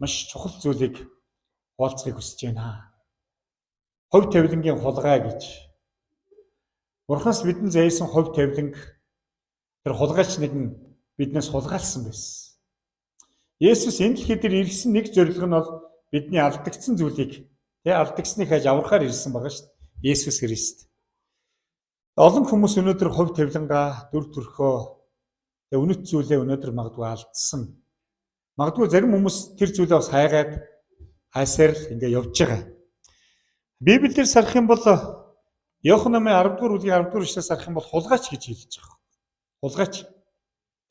Маш чухал зүйлийг хуваалцахыг хүсэж байна. Хувь тавилангийн хулгай гэж. Бурханаас бидэнд заяасан хувь тавиланг тэр хулгайч нэгэн биднээс хулгайлсан байсан. Есүс энэ дэлхий дээр ирсэн нэг зорилго нь бол бидний алдагдсан зүйлийг алдагсныг хайж аврахаар ирсэн байгаа шүү дээ. Есүс Христ. Олон хүмүүс өнөөдөр хувь тавилангаа, дүр төрхөө, үнэт зүйлээ өнөөдөр магадгүй алдсан. Магадгүй зарим хүмүүс тэр зүйлээ бас хайгаад хайсаар л ингээ явж байгаа. Библиэлд сарах юм бол Иохан номын 10 дугаар бүлгийн 10 дугаар эшлээс харах юм бол хулгайч гэж хэлж байгаа. Хулгайч.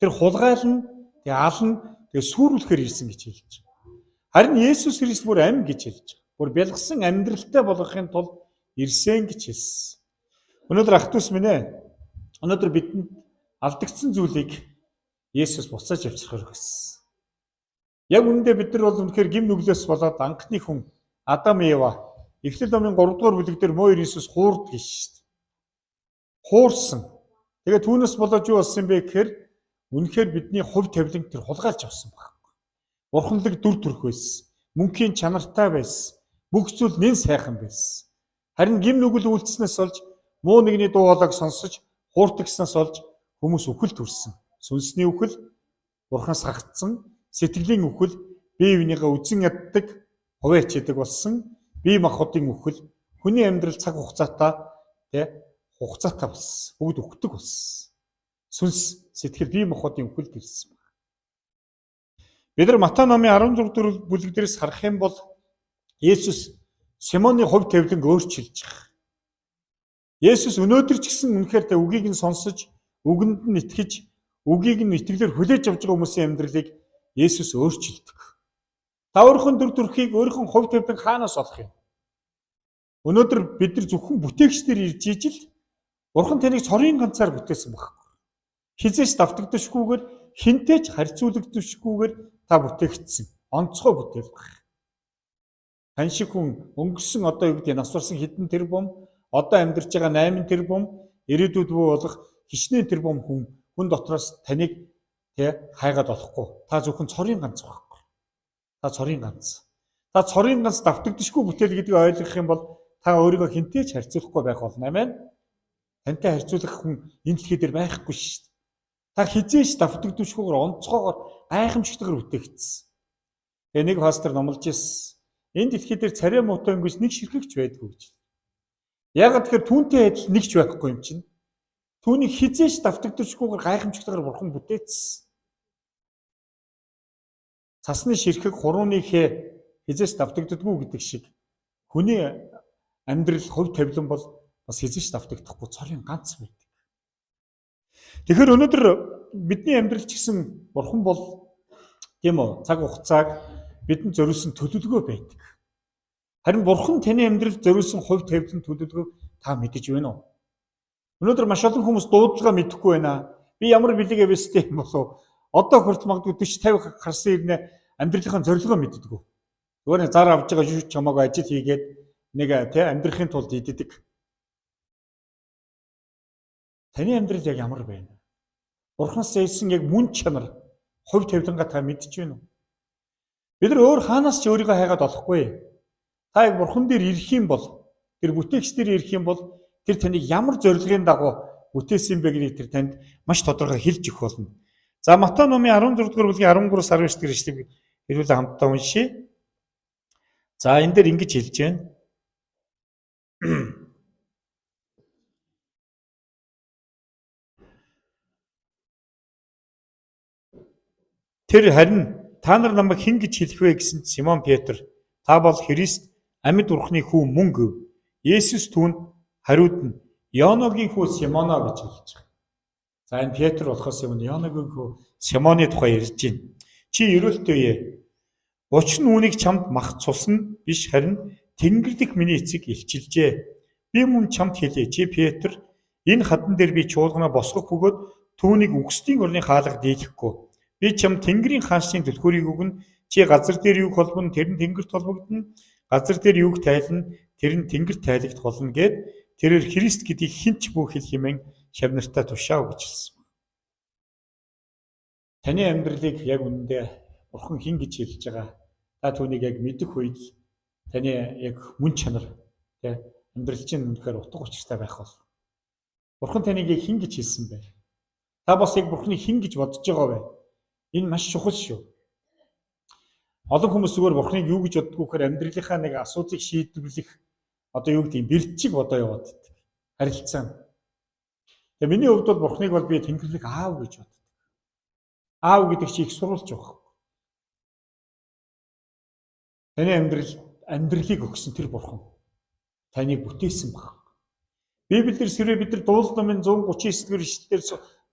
Тэр хулгайл нь тэгээ ална, тэгээ сүрүүлэхээр ирсэн гэж хэлж байгаа. Харин Есүс Христ бүр ам гэж хэлж байгаа. Бүр бялгасан амьдралтай болгохын тулд ирсэн гэж хэлсэн. Өнөөдөр ах дүүс минь ээ, өнөөдөр бидэнд алдагдсан зүйлийг Есүс буцааж авчрахаар өгсөн. Яг үүндээ бид нар бол үнэхээр гим нүглээс болоод анхны хүн Адам Ева Эхлэл номын 3 дугаар бүлэг дээр мойр Иесус хуурд гэж шүү дээ. Хуурсан. Тэгээ түүнээс болоод юу болсон юм бэ гэхээр үнэхээр бидний хувь тавиланг тэр хулгайлж авсан байхгүй. Бурханлаг дүр төрх байсан. Мөнхийн чанартай байсан. Бүх зүйл нэн сайхан байсан. Харин гим нүгэл үйлдснээс болж муу нэгний дуу хоолойг сонсож хууртагснаас болж хүмүүс үхэл төрсөн. Сүнсний үхэл, Бурханаас хагцсан, сэтгэлийн үхэл, бие биенийгээ үзен яддаг, хувиа хичээдэг болсон. Бие махбодын үхэл, хүний амьдрал цаг хугацаатай хугацаатай болсон. Бүгд үхдэг болсон. Сүнс, сэтгэл, бие махбодын үхэлд ирсэн байна. Бид нар Матай номын 16 дугаар бүлэг дээрээс харах юм бол Есүс Симоны хувь тавиланг өөрчилж байгаа. Есүс өнөөдөр ч гэсэн үнэхээр тэ үгийг нь сонсож, үгэнд нь итгэж, үгийг нь итгэлээр хүлээж авч байгаа хүмүүсийн амьдралыг Есүс өөрчилдөг. Та өөрийнхөө дүр төрхийг, өөрийнхөө хувь тавиланг хаанаас олох юм? Өнөөдөр бид нар зөвхөн бүтээгчдэр ирж ижил Бурхан таныг цорын ганцаар бүтээсэн байхгүй. Хизээч давтагдашгүйгээр, хинтэй ч харьцуулагдашгүйгээр та бүтээгдсэн. Онцгой бүтээл баг. Тань шиг хүн өнгөрсөн одоо юу гэдэг нас барсан хэдэн тэрбум, одоо амьдарч байгаа 8 тэрбум, ирээдүйд бүү болох хичнээн тэрбум хүн дотроос таныг хайгаад олохгүй. Та зөвхөн цорын ганц байхгүй. Та цорын ганц. Та цорын ганц давтагдашгүй бүтээл гэдгийг ойлгох юм бол та өөрийгөө хинтэй ч харьцуулахгүй байх болно. Амен. Тантай харьцуулах хүн энэ дэлхий дээр байхгүй шүү дээ. Та хизээч давтагдашгүйгээр онцгойгоор гайхамшигтайгаар бүтээгдсэн. Тэгээ нэг пастор номлож ирсэн. Энэ дэлхий дээр царай муутай өнгөс нэг ширхэгч байдгүй гэж. Яагаад тэгэхээр түүнтэй адил нэг ч байхгүй юм чинь. Түүнийг хизээч давтагдашгүйгээр гайхамшигтайгаар бурхан бүтээсэн. Цасны ширхэг хурууны хээ хизээч давтагддаггүй гэдэг шиг хүний амьдрал хувь тавилан бол бас хизээч давтагдахгүй цорын ганц байдаг. Тэгэхээр өнөөдөр бидний амьдрал ч гэсэн бурхан бол тийм үү цаг хугацааг бидэнд зориулсан төлөвлөгөө байдаг. Харин бурхан таны амьдралд зориулсан хувь тавилан төлөвлөгөөг та мэдэж байна уу? Өнөөдөр маш олон хүмүүс дуудлага мэдэхгүй байна. Би ямар бэлэг авьяастай юм болов? Одоо хүртэл магадгүй 40 50 гарсан ирнэ амьдралынхаа зорилгоо мэддэггүй. Зүгээр нэг зар авж байгаа юу ч хамаагүй ажил хийгээд нэг амьдрахын тулд иддэг. Таны амьдрал яг ямар байна? Бурханаас зээлсэн яг мөн чанар, хувь тавилангаа та мэдэж байна уу? Бид нар өөр хаанаас ч өөрийгөө хайгаад олохгүй. Та яг бурхан дээр ирэх юм бол, тэр бүтээгч дээр ирэх юм бол тэр таныг ямар зорилгын дагуу бүтээсэн бэ гэдгийг тэр танд маш тодорхой хэлж өгөх болно. За Матай номын 16 дугаар бүлгийн 13-аас 19 дугаар ишлэгийг хэрүүлээ хамтдаа уншъя. За энэ дээр ингэж хэлж байна. Тэр харин та нар намайг хэн гэж хэлэх вэ гэсэн Симон Петр та бол Христ амьд Бурхны хүү мөн гэв. Есүс түүнд хариуд нь Йоногийн хүү Симоно гэж хэлж байгаа. За энэ Петр болохоос өмнө Йоногийн хүү Симоны тухай ярьж байна. Чи ерөөлтэй ээ. Учир нь үүнийг чамд мах цус нь биш харин тэнгэр дэх миний эцэг илчилжээ. Би мөн чамд хэлье. Чи Петр энэ хадан дээр би чуулганаа босгох бөгөөд түүнийг үгсдийн орны хаалга дийлэхгүй. Би чамд тэнгэрийн хаанчлалын түлхүүрийг өгнө. Чи газар дээр юг холбоно, тэр нь тэнгэрт холбогдоно. Газар дээр юг тайлна, тэр нь тэнгэрт тайлагдах болно гэд тэрээр Христ гэдгийг хэн ч бүү хэл хэмээн шав нартаа тушаав гэж хэлсэн. Таны амьдралыг яг үнэндээ Бурхан хэн гэж хэлж байгаа Та түүнийг яг мэдэх үед л таны яг мөн чанар, тэ, амьдрал чинь үнэхээр утга учиртай байх бол. Бурхан таныг яг хэн гэж хэлсэн бэ? Та бас яг Бурханыг хэн гэж бодож байгаа вэ? Энэ маш чухал шүү. Олон хүмүүс зүгээр Бурханыг юу гэж боддгоо гэхээр амьдралынхаа нэг асуудлыг шийдвэрлэх одоо юу гэдэг юм бэртчиг бодоо яваад байдаг. Харилцаа. Тэгээ миний хувьд бол Бурханыг бол би Тэнгэрлэг аав гэж боддог. Аав гэдэг чи их сурвалж байгаа. Таны амьдралыг өгсөн тэр Бурхан таныг бүтээсэн баг. Библиэр сэрээ бид нар Дуул номын 139 дэх ишлэлээр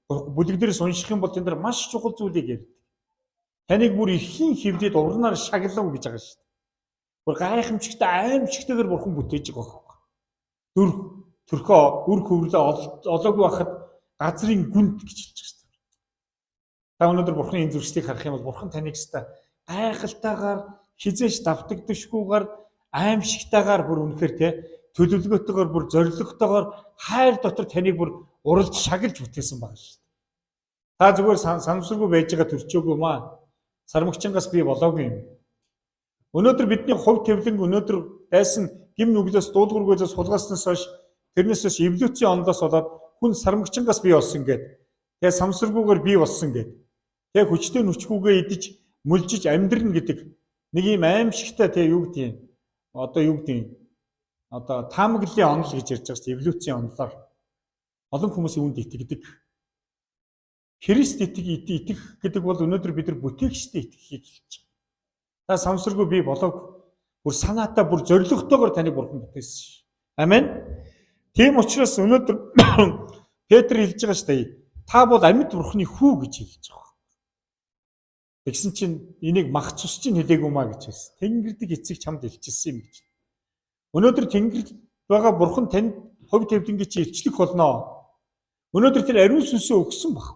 бүлэг дээрээс унших юм бол тэн дээр маш чухал зүйлийг ярьдаг. Таныг бүр эрхийн хэвлээд урнаар шаглав гэж байгаа шүү дээ. Бүр гайхамшигтай, аимшигтайгаар Бурхан бүтээж байгаа байхгүй. Дүр төрхөө үр хөврлөө олоогүй байхад газрын гүнд гэж хэлж байгаа шүү дээ. Та өнөөдөр Бурханы энэ зуршлыг харах юм бол Бурхан таныг өстой гайхалтайгаар хизээш давтагдашгүйгээр аимшигтайгаар бүр үнэхээр те төлөвлөгөөтэйгээр бүр зоригтойгоор хайр дотор таныг бүр уралж шагалж бүтээсэн байгаа шүү дээ. Та зүгээр санамсаргүй байж байгаа төрчөөгүй маа. Сармагчингаас би болоогүй юм. Өнөөдөр бидний хувь твлэн өнөөдөр дайсан гим нүглээс дуулуургүйээс хулгайснаас хойш тэрнээс хойш эволюцийн онолоос болоод хүн сармагчингаас бий болсон гэд. Тэгээ самсаргүйгээр бий болсон гэд. Тэгээ хүчтэй нүчгүүгээ идэж мүлжиж амьдрна гэдэг нэг юм аимшигтай тэгээ юу гэдгийг одоо юу гэдгийг одоо таамаглалын онол гэж ярьж байгаа шүү дээ. Эволюцийн онолоор олон хүмүүс үүнд итгэдэг. Христ итгэх гэдэг бол өнөөдөр бид нар бүтээгчдэд итгэхийг хэлж байгаа. Та самсаргүй бий болоог бүр санаатай бүр зоригтойгоор таныг Бурхан бүтээсэн ш. Амен. Тийм учраас өнөөдөр Петр хэлж байгаа шүү дээ. Та бол амьд Бурханы хүү гэж хэлж байгаа. Тэгсэн чинь энийг мах цус чинь хэлээгүй маа гэж хэлсэн. Тэнгэрдэг эцэг чамд илчилсэн юм гэж. Өнөөдөр тэнгэрд байгаа Бурхан танд хувь твлэнгийн чи илчлэх болно. Өнөөдөр тэр ариун сүнсээ өгсөн баг.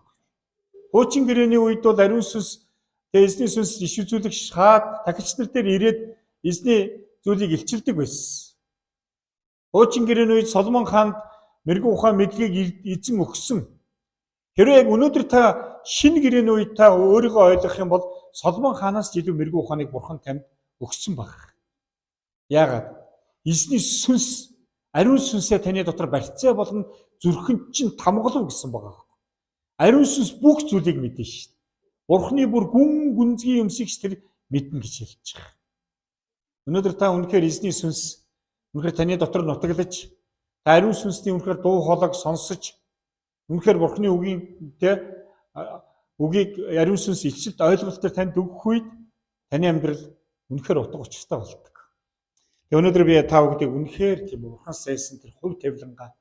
Хуучин гэрээний үед бол ариун сүнс тэгээ эзний сүнс иш үзүүлэгч хаад тахилч нар дээр ирээд эзний зүйлийг илчилдэг байсан. Хуучин гэрээний үед Соломон хаанд мэрэгэн ухаан мэдлэгийг эзэн өгсөн. Хэрвээ яг өнөөдөр та шинэ гэрээний үед та өөрийгөө ойлгох юм бол Соломон хаанаас ч илүү мэрэгэн ухааныг Бурхан танд өгсөн баг. Яагаад? Эзний сүнс ариун сүнсээ таны дотор барьцаа болгон зүрхэнд чинь тамгалав гэсэн байгаа. Ариун сүнс бүх зүйлийг мэднэ шүү дээ. Бурхны бүр гүн гүнзгий юмсыг ч тэр мэднэ гэж хэлж байгаа. Өнөөдөр та үнэхээр эзний сүнс үнэхээр таны дотор нутаглаж та ариун сүнсний үнэхээр дуу хоолойг сонсож үнэхээр Бурхны үгийн тэ үгийг ариун сүнс илчилт ойлголтоор танд өгөх үед таны амьдрал үнэхээр утга учиртай болдог. Тэгээ өнөөдөр би та бүхдийг үнэхээр тийм Бурхан сайсан тэр хувь тавилангаа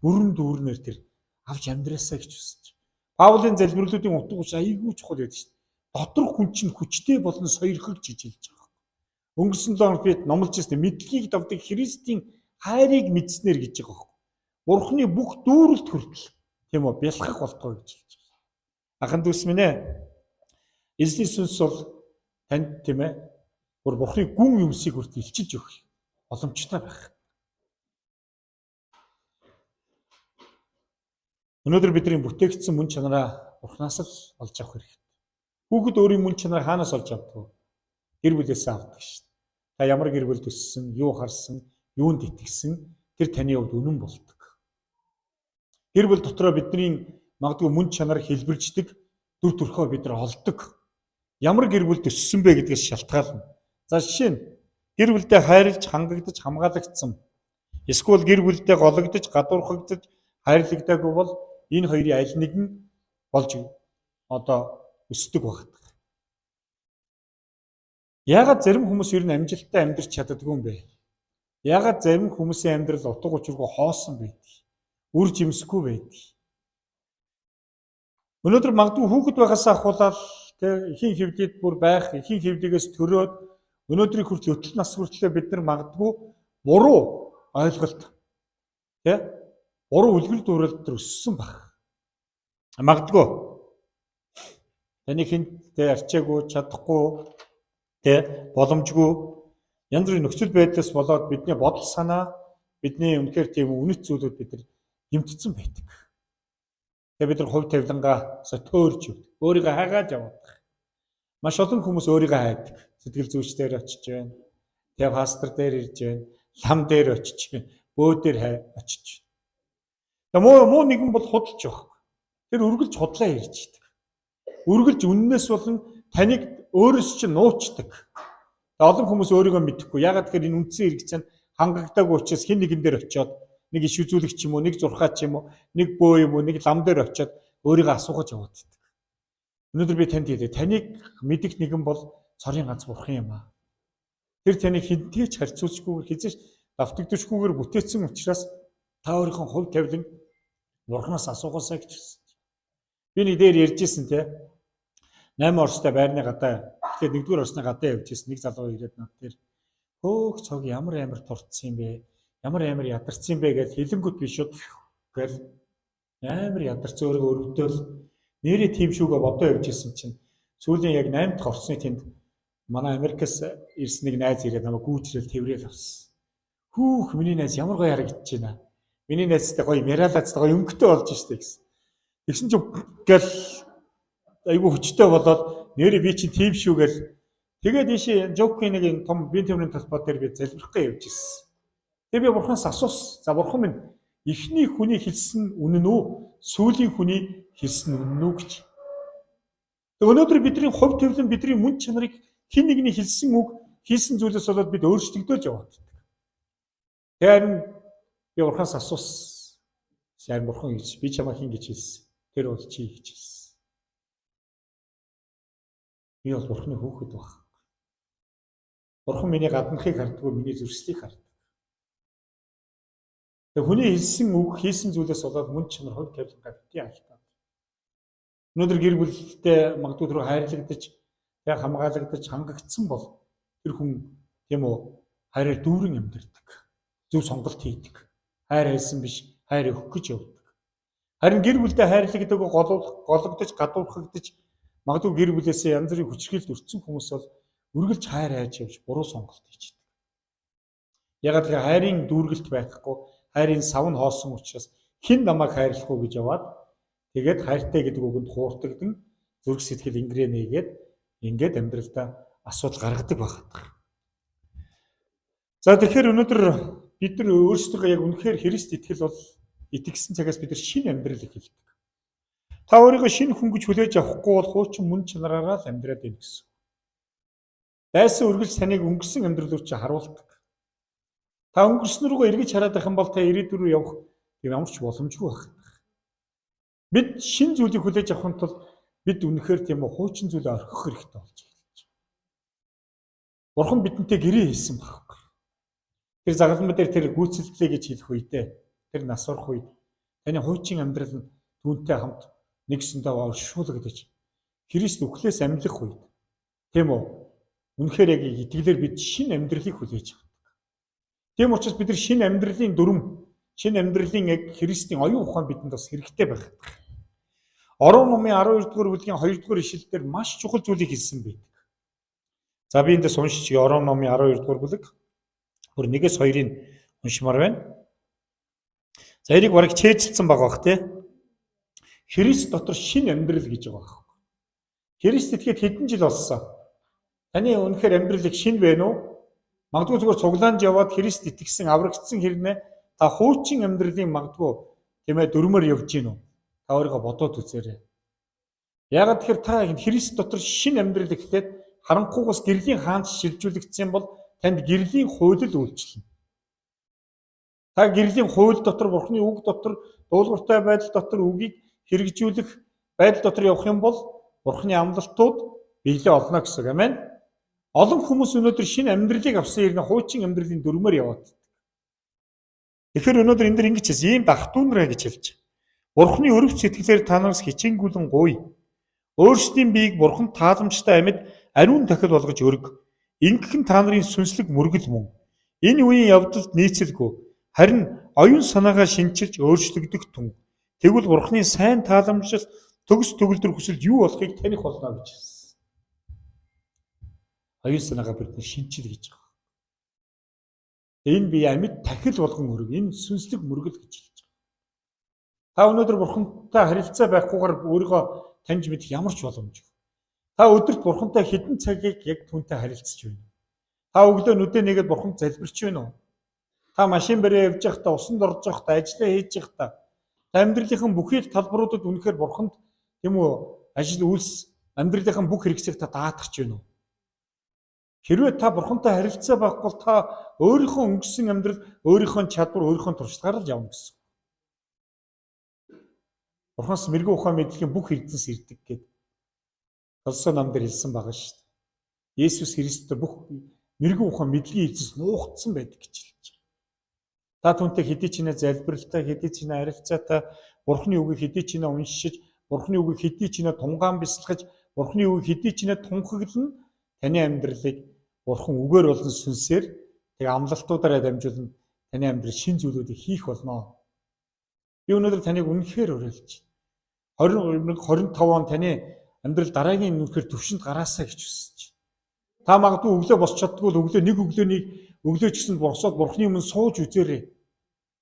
бүрэн дүүрнээр тэр авч амьдраасаа гэж хүсэж. Паулийн залбирлуудын утга учир айгүй чухал байдаг шүү дээ. Доторх хүн чинь хүчтэй болон сойрхогч гэж хэлж байгаа. Өнгөрсөн 7 хоногт бид номлож байсан мэдлэгийг давдаг Христийн хайрыг мэдснээр гэж байгаа байхгүй. Бурхны бүх дүүрэлт хүртэл тийм үү бялхах болтгой гэж хэлж байгаа. Ахан дүүс минь ээ, эзний сүнс бол танд тийм ээ бүр Бурхны гүн юмсыг хүртэл илчилж өгөх боломжтой байх. Өнөөдөр бидний бүтээгдсэн мөн чанараа Бурханаас л олж авах хэрэгтэй. Хүүхэд өөрийн мөн чанараа хаанаас олж авдаг вэ? Гэр бүлээс авдаг шүү дээ. Та ямар гэр бүлд өссөн, юу харсан, юунд итгэсэн тэр таны хувьд үнэн болдог. Гэр бүл дотроо бидний магадгүй мөн чанар хэлбэрждэг дүр төрхөө бид нар олдог. Ямар гэр бүлд өссөн бэ гэдгээс шалтгаална. За жишээ нь гэр бүлдээ хайрлж, хангагдаж, хамгаалагдсан. Эсвэл гэр бүлдээ гологдож, гадуурхагдаж, хайрлагдаагүй бол энэ хоёрын аль нэг нь болж одоо өсдөг багт. Яагаад зарим хүмүүс ер нь амжилттай амьдрч чаддаггүй юм бэ? Яагаад зарим хүмүүсийн амьдрал утга учиргүй хоосон байдаг? Үр жимсгүй байдаг? Өнөөдөр магадгүй хүүхэд байхаас ахуулаад тэ эхийн хэвлийд бүр байх, эхийн хэвлийгээс төрөөд өнөөдрийн хүртэл өтөл нас хүртлээр бид нар магадгүй буруу ойлголт тэ буруу үлгэр дуурайл дээр өссөн баг. Магадгүй таны хинт тэ арчаагүй, чадахгүй тэ боломжгүй янз бүрийн нөхцөл байдлаас болоод бидний бодол санаа, бидний үнэхээр тийм үнэт зүйлүүд бид нар гэмтсэн байдаг. Тэгээ бид нар хувь тавилангаа төөрж явдаг. Өөрийгөө хайгаад явдаг. Маш олон хүмүүс өөрийгөө хайдаг. Сэтгэл зүйч дээр очиж байна. Тэгээ пастор дээр ирж байна. Лам дээр очиж байна. Бөө дээр очиж байна. Тэгээ муу нэгэн бол худалч байхгүй. Тэр үргэлж худлаа ярьж идэг. Үргэлж үннээс болон таныг өөрөөс чинь нуучдаг. Тэгээ олон хүмүүс өөрийгөө мэдэхгүй. Яагаад гэхээр энэ үндсэн хэрэгцээ нь хангагдаагүй учраас хэн нэгэн дээр очиод нэг иш үзүүлэгч юм уу, нэг зурхаач юм уу, нэг бөө юм уу, нэг лам дээр очиод өөрийгөө асуухаж яваад байдаг. Өнөөдөр би танд хэлье. Таныг мэдэх нэгэн бол цорын ганц бурхан юм аа. Тэр таныг хэнтэй ч харьцуулшгүйгээр хизээш давтагдашгүйгээр бүтээсэн учраас та өөрийнхөө хувь тавилан бурханаас асуугаасай гэж хэлсэн. Би нэг дээр ярьжсэн те. 8 орчтой байрны гадаа тэгэхээр 1-р орчны гадаа явж ирсэн нэг залуу ирээд над дээр хөөх цог ямар амар турцсан юм бэ? Ямар амар ядарсан юм бэ гэж хэлэнгүүт би шууд гэл амар ядарсан өөрийгөө өрөвдөөл нэрээ тийм шүүгээ бодоо явж исэн чинь сүүлийн яг 8 дахь орсны тэнд манай Америкаас ирсэн нэг найз ирээд намайг гүйжрэл тэрэл авсан. Хүүх миний найз ямар гоё харагдаж байна. Миний найзтай гоё миралаацтай гоё өнгөтэй болж штэ гэсэн. Тэгсэн чинь гэл айгүй хүчтэй болоод нэрээ би чинь тийм шүү гэл тэгээд ийшээ Жокийн нэг юм том бие тэмрийн талбай дээр би залбирах гэж явж ирсэн. Тэгээ би бурханаас асуусан. За бурхан минь эхний хүний хэлсэн үнэн үү? Сүүлийн хүний хэлсэн үнэн үү гэж. Тэгээ өнөөдөр бидний хувь тавилан бидний мөн чанарыг хэн нэгний хэлсэн үг хийсэн зүйлээс болоод бид өөрчлөгдөж яваад байдаг. Тэгэхээр би бурханаас асуусан. Сайн бурхан гэж би чамайг хин гэж хэлсэн. Тэр бол чи гэж хэлсэн. Би бол бурханы хүүхэд байх. Бурхан миний гаднахыг хардггүй, миний зөрчлийг харддаг. Тэгээ хүний хэлсэн үг, хийсэн зүйлээс болоод мөн чанар хувь тавилангаа битгий алдаад. Өнөөдөр гэр бүлтэй магадгүй түрүү хайрлагдаж, тэгээ хамгаалагдаж, хангагдсан бол тэр хүн тийм үү хайраар дүүрэн амьдардаг. Зөв сонголт хийдэг. Хайр хайсан биш, хайр өгөх гэж явдаг. Харин гэр бүлдээ хайрлагдаагүй гологдож, гадуурхагдаж магадгүй гэр бүлээсээ янз бүрийн хүчирхийлэлд өртсөн хүмүүс бол үргэлж хайр хайж явж буруу сонголт хийж идэг. Ягаад гэвэл хайрын дүүргэлт байхгүй, хайрын сав нь хоосон учраас хэн намайг хайрлахгүй гэж яваад тэгээд хайртай гэдэг үгэнд хууртагдан зүрх сэтгэл ингэрээ нээгээд ингээд амьдралдаа асуудал гаргадаг байхад. За тэгэхээр өнөөдөр бид нар өөрсдөө яг үнэхээр Христ итгэл бол итгэсэн цагаас бид нар шинэ амьдрал эхэлдэг. Та өөрийгөө шинэ хүн гэж хүлээж авахгүй бол хуучин мөн чанараараа л амьдраад байна гэсэн. Дайсан үргэлж таныг өнгөрсөн амьдрал руу чи харуулдаг. Та өнгөрсөн рүүгээ эргэж хараад байх юм бол та ирээдүй рүү явах тийм ямар ч боломжгүй байх. Бид шинэ зүйлийг хүлээж авахын тулд бид үнэхээр тийм үү хуучин зүйлээ орхих хэрэгтэй болж эхэлж байна. Бурхан бидэнтэй гэрээ хийсэн байхгүй. Тэр загалмай дээр тэр гүйцэлдлээ гэж хэлэх үедээ тэр нас орох үед таны хуучин амьдрал нь түүнтэй хамт нэгсэндээ оршуулгадаж Христ үхлээс амьлах үед тийм үү үнэхээр яг итгэлээр бид шинэ амьдралыг хүлээж авдаг. Тийм учраас бид нар шинэ амьдралын дүрм, шинэ амьдралын яг Христийн оюун ухаан бидэнд бас хэрэгтэй байх. Орон номын 12 дугаар бүлгийн 2 дугаар ишлэл дээр маш чухал зүйлийг хэлсэн байдаг. За би эндээс уншиж Орон номын 12 дугаар бүлэг бүр 1-ээс 2-ыг уншмаар байна. За энийг бараг чэйжилсэн байгаа бах тий. Христ дотор шинэ амьдрал гэж байгаа байхгүй. Христ итгээд хэдэн жил болсон? Таны үнэхээр амьдрал их шинэ байна уу? Магадгүй зүгээр цуглаанд яваад Христ итгэсэн, аврагдсан хэрнээ та хуучин амьдралын магадгүй тийм ээ дүрмээр явж гин үү? Та өөрийгөө бодоод үзээрэй. Яагаад тэгэхээр та Христ дотор шинэ амьдрал эхлээд харанхуйгаас гэрлийн хаанч шилжүүлэгдсэн бол танд гэрлийн хууль үйлчлэнэ. Та гэрлийн хууль дотор Бурхны үг дотор дуулууртай байдал дотор үгийг хэрэгжүүлэх байдал дотор явах юм бол Бурхны амлалтууд биелээ олно гэсэн үг. Амен. Олон хүмүүс өнөөдөр шинэ амьдралыг авсан хэрнээ хуучин амьдралын дүрмээр яваад байдаг. Тэгэхээр өнөөдөр энэ дэр ингэж хэлсэн. Ийм дахтуунраа гэж хэлж байгаа. Бурхны өрөвч сэтгэлээр та нараас хичээнгүйлэн гуй. Өөрсдийн биеийг Бурхан тааламжтай амьд ариун тахил болгож өрг. Ингэх нь та нарын сүнслэг мөргөл мөн. Энэ үеийн явдалд нийцэлгүй. Харин оюун санаагаа шинчилж өөрчлөгдөх тун. Тэгвэл Бурхны сайн тааламжлал төгс төгөлдөр хүсэл юу болохыг таних болно гэж хэлсэн. Оюун санаагаа бид шинчил гэж байгаа. Энэ бие амьд тахил болгон өрг. Энэ сүнслэг мөргөл гэж хэлж байгаа. Та өнөөдөр Бурхантай харилцаа байхгүйгээр өөрийгөө таньж мэдэх ямар ч боломжгүй. Та өдөрт Бурхантай хэдэн цагийг яг түүнтэй харилцаж байна? Та өглөө нүдээ нээгээд Бурханд залбирч байна уу? Та машин бариа явж байхдаа, усанд орж байхдаа, ажиллаа хийж байхдаа та амьдралынхаа бүхий л талбаруудад үнэхээр Бурханд, тийм үү, ажил үйлс амьдралынхаа бүх хэрэгцээг та даатгах байна уу? Хэрвээ та Бурхантай харилцаа байхгүй бол та өөрийнхөө өнгөрсөн амьдрал, өөрийнхөө чадвар, өөрийнхөө туршлагаар л явна гэсэн. Бурханаас мэрэгэн ухаан мэдлэгийн бүх эрдэнэс ирдэг гэд Колосой нам дээр хэлсэн байгаа шүү дээ. Есүс Христ бүх мэрэгэн ухаан мэдлэгийн эзэнс нуугдсан байдаг гэж хэлж байгаа. Та түүнтэй хэдий ч нэ залбиралтай, хэдий ч нэ харилцаатай, Бурхны үгийг хэдий ч нэ уншиж, Бурхны үгийг хэдий ч нэ тунгаан бясалгаж, Бурхны үгийг хэдий ч нэ тунхаглан таны амьдралыг Бурхан үгээр болон сүнсээр тэг амлалтуудаараа дамжуулан таны амьдрал шин зүйлүүдийг хийх болно. Би өнөөдөр таныг үнэхээр уриалж байна. 2025 он таны амьдрал дараагийн үнэхээр төвшөнд гараасаа гэж хүсэж байна. Та магадгүй өглөө босч чаддгүй бол өглөө нэг өглөөний өглөө ч гэсэн босоод Бурхны өмнө сууж үзээрэй.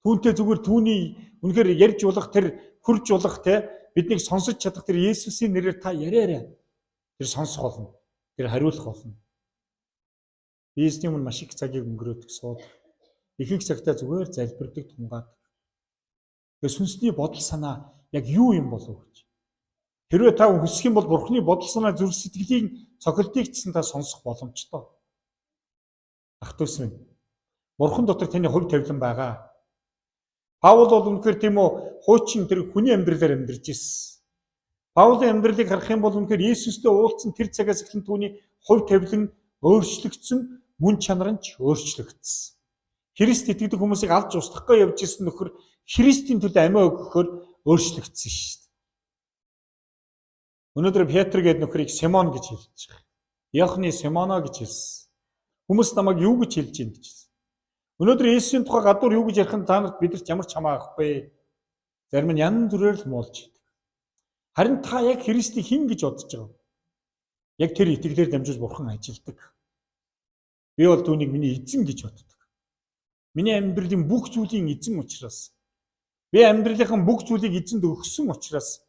Түүнтэй зүгээр түүний үнэхээр ярьж болох тэр хурж болох те биднийг сонсож чадах тэр Есүсийн нэрээр та яриарай. Тэр сонсох болно. Тэр хариулах болно. Би эзний өмнө маш их цагийг өнгөрөөдөг, суудаг. Ихэнх цагтаа зүгээр залбирдаг, тунгаадаг. Тэгээ сүнсний бодол санаа яг юу юм болов гэж. Хэрвээ та хүсэх юм бол Бурхны бодол санаа, зүрх сэтгэлийн цохилтыг ч гэсэн та сонсох боломжтой. Ах дүүс минь, Бурхан дотор таны хувь тавилан байгаа. Паул бол үнэхээр тийм үү, хуучин тэр хүний амьдралаар амьдарч ирсэн. Паулийн амьдралыг харах юм бол үнэхээр Есүстэй уулзсан тэр цагаас эхлэн түүний хувь тавилан өөрчлөгдсөн, мөн чанар нь ч өөрчлөгдсөн. Христ итгэдэг хүмүүсийг авч устгах гэж явж ирсэн нөхөр Христийн төлөө амиа өгөхөөр өөрчлөгдсөн шүү дээ. Өнөөдөр Петр гэдэг нөхрийг Симон гэж хэлж байгаа. Иохны Симоно гэж хэлсэн. Хүмүүс намайг юу гэж хэлж байна гэж хэлсэн. Өнөөдөр Есүсийн тухай гадуур юу гэж ярих нь та нарт бидэрт ямар ч хамаа авахгүй. Зарим нь янз бүрээр л муулж идэг. Харин та яг Христийг хэн гэж бодож байгаа вэ? Яг тэр итгэлээр дамжуулж Бурхан ажилдаг. Би бол түүнийг миний эзэн гэж боддог. Миний амьдралын бүх зүйлийн эзэн учраас, би амьдралынхаа бүх зүйлийг эзэнд өгсөн учраас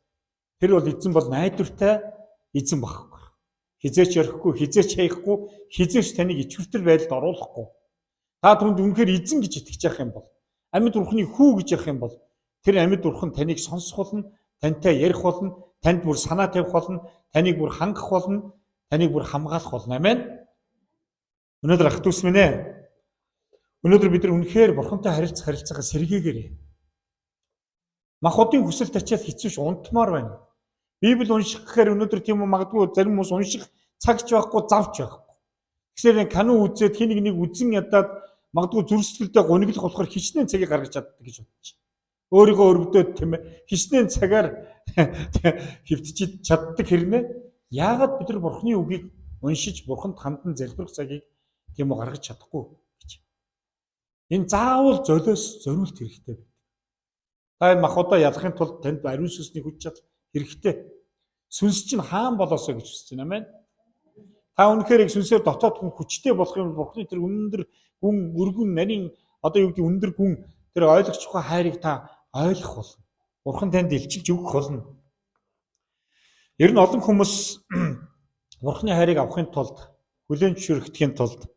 тэр бол эзэн бол найдвартай эзэн багхгүй. Хизээч орхихгүй, хизээч хаяхгүй, хизээч таныг ичвэртэр байдалд оруулахгүй. Та түүнд үнэхээр эзэн гэж итгэж явах юм бол, амьд Бурхны хүү гэж явах юм бол тэр амьд Бурхан таныг сонсох болно, тантай ярих болно, танд бүр санаа тавих болно, таныг бүр хангах болно, таныг бүр хамгаалах болно. Амен. Өнөөдөр ах дүүс минь ээ. Өнөөдөр бид нар үнэхээр Бурхантай харилцах харилцаагаа сэргээгээрэй. Махбодын хүсэл тачаал хэцүү ш унтмаар байна. Библи унших гэхээр өнөөдөр тийм үү, магадгүй зарим хүмүүс унших цаг ч байхгүй, зав ч байхгүй. Тэгэхээр кино үзээд хин нэг нэг үзэн ядаад магадгүй зүрх сэтгэлдээ гуниглах болохоор хичнээн цагийг гаргаж чаддаг гэж бодож байна. Өөрийгөө өрөвдөөд, тийм ээ, хичнээн цагаар хэвтэж чаддаг хэрнээ яагаад бид нар Бурхны үгийг уншиж Бурханд хандан залбирах цагийг, тийм үү, гаргаж чадахгүй гэж. Энэ заавал золиос зориулт хэрэгтэй байдаг. Та энэ махбодоо ялахын тулд танд ариун сүнсний хүч чадал хэрэгтэй. Сүнс чинь хаан болоосоо гэж хүсэж байна. Амен. Та үнэхээр яг сүнсээр дотоод хүн хүчтэй болох юм бол Бурхны тэр өндөр гүн өргөн нарийн одоо юу гэдэг өндөр гүн тэр ойлгох ухаан хайрыг та ойлгох болно. Бурхан танд илчилж өгөх болно. Ер нь олон хүмүүс Бурхны хайрыг авахын тулд, хүлээн зөвшөөрөгдөхийн тулд